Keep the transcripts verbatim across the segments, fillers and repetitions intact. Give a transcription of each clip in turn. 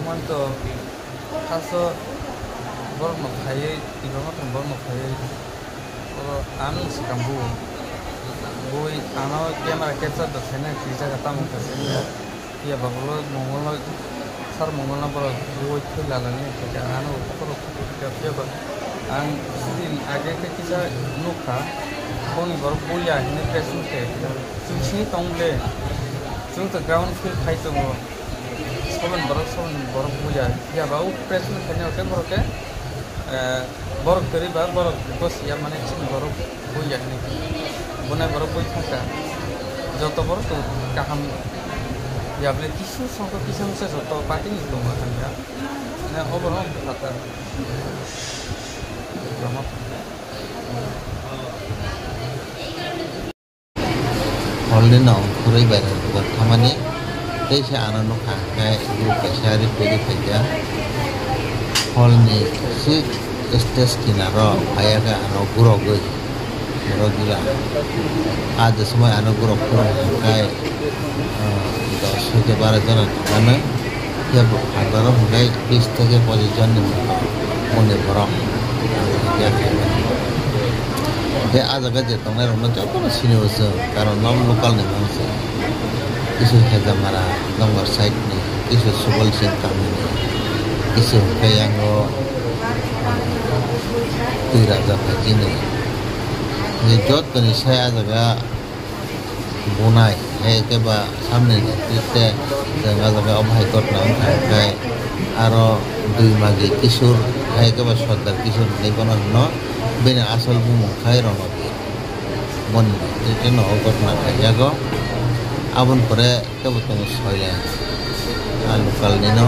Manto haso borokno phaiwi, Tipra Mothani borokno phaiwi, oro ang swkang bu, bui ano camera capture da khaina kisa ka tamo kha se. Phiya ba ulo Mongol no, sir Mongol no borok bui thwi lalani kisa ano borok kisa phiya ba ang din age khe kisa nukha, boni borok buya hini press meet khe chwng sini tong ble, chwng to ground field phai tongo. Sobon borok, sobon borok buya. Phiya ba o press meet khainai hwnkhe borok khe, eh, borok kwrwi ba borok gosiya mane chini borok buya hinwi. Bunai borok bui thangkha. Joto borok to kaham ya bwle kisu songkha kisa misa joto party ni tongo hamya. Ne obono phatar. Hall ni no khurui bai rok thamani tei se ano nukha hwnkhe group kaisa ripedi phaikha hall ni sik stage kinaro phaiya khe ano gurogwi borok gila ah je somoi ano gurok phuru hwnkhe dos hoite baro jona thangmani. Phiya bo phataro hwnkhe bis theke pochis jonni mone borok. Tei ah jaga je tongnai rokno jotono sini o chwng, karon no local ni mangsa. Kisu Hejamara, Dongar side ni, kisu Subal Singh Kami ni, kisu hwnkhe yango Twi Raja Phaji ni. Je jotoni sai ah jaga Bunai, hai khe ba samni netrite chwng ah jaga omo hai ghotna wngkha, hwnkhe aro Dui Magi Kishore, hai khe ba Sardar Kishore hinwi bono hwno, bini asol bumung khai Ronobir. Boni netrite no o ghotna khaijago. Aboni pore kebo tongo Soilen, a local nino,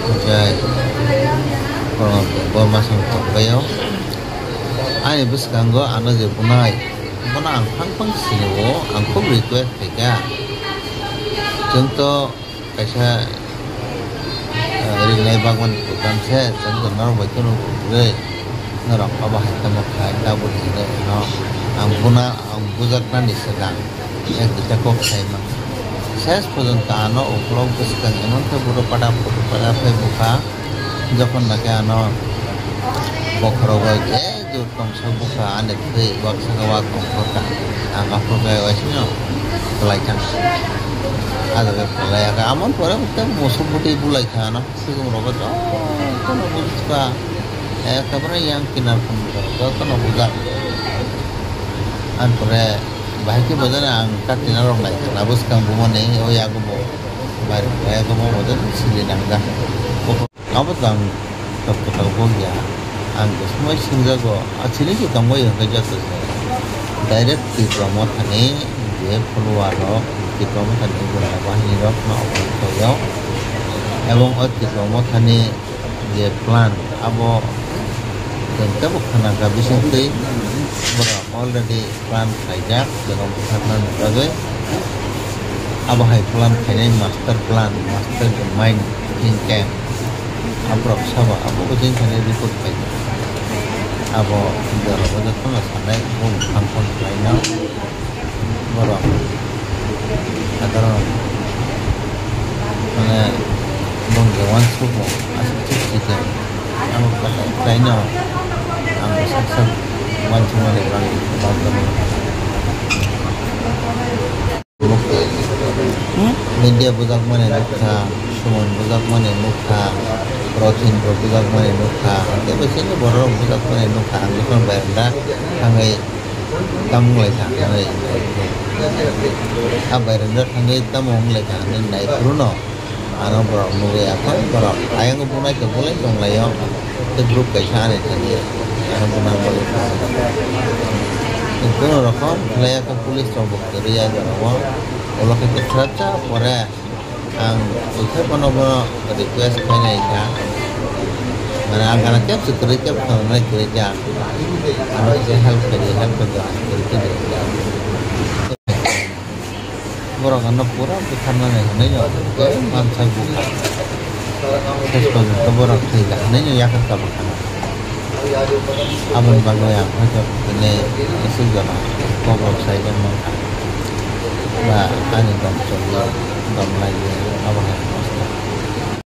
hwnkhe Ronobir bo masang tongbaio. Ani bwskango ano je Bunai, bono ang phang phang sinio, ang khub request khaikha. Chwng to kaisa, eh, ringnai bagmani program se, chwng to norok bai kheno kwrwi, norok abo hai tamo khai, tabuk hinwi ano ang buna, ang bujaknani swkang ek duita kok sai man. Ses porjonto ano uklok bwskang emon khe buro pada, pada phai bukha, jokhon naki ano bokhorok bai, eh, Tongsa bukha ani thwi baksa khe wa tongthokha. Ang aphuru khe waisino kwlai thang. Ah jaga kwlai kha. Amon pore tei musu bwtwi bulai kha ano. Sikum rogo jotono bujikha. Ekebare yang kinar phunukha. Jotono bujak. Ang pore bahai khe bojani ang katina rok nai kha. Bwskang bumani o yago bo. Bai rok yago bo bojani sili nangjak. Abo tang tok kotor bo ya. Ang bwsmai singjago, a chini se tongbai hwnkhe joto se. Direct Tipra Mothani je follower rok, Tipra Mothani guna bahini rok no open khaio. Ebong o Tipra Mothani je plan, abo tebo khana kha bising twi borok already plan khaijak, borok bwkharna nukjagwi. Abo hai plan khainai master plan, master mind, think tank. Aborok sabo abo bo jeng khainai report khaijak. Abo borok bo jotono sanai, bo phang phang khlaino. Borok sadharon mane bong je uansukmung aswk thik si khe. Abo kaisa khlaino ang sak sak uansukmani bagwi. Hmm? Media bujakmani nukha, Suman bujakmani nukha, Rothin bujakmani nukha, tei bai sini borok bujakmani nukha, ang jokhon berenda thangwi tamo wnglaikha hinwi. A berenda thangwi tamo wnglaikha hinwi naiphuru no. Ano borok nugwi aphano borok ayang bunai tong bulai tonglaio. Tei group kaisa ani thani ano buna bagwi thangwi. Kono rokom khlai kha police rok bo kwrwi a jorao. Ulo khe kwthar cha pore ang uikhe bono bono request khainai kha. Mane ang gana kebse kwrwi keb khananai kwrwi kha. Ano khe help khaidi, help khaidi, ang kwrwi khaidi. Borok ano pura bwtharnani hinwi no tei mansa bukha. Ses porjonto borok thwi da hinwi no yakar ka bwkhano. Aboni bagwi ang hoito tini isuk jora kok rok sai wngmang kha. Ba ani dom choli, dom laiwi abo hai.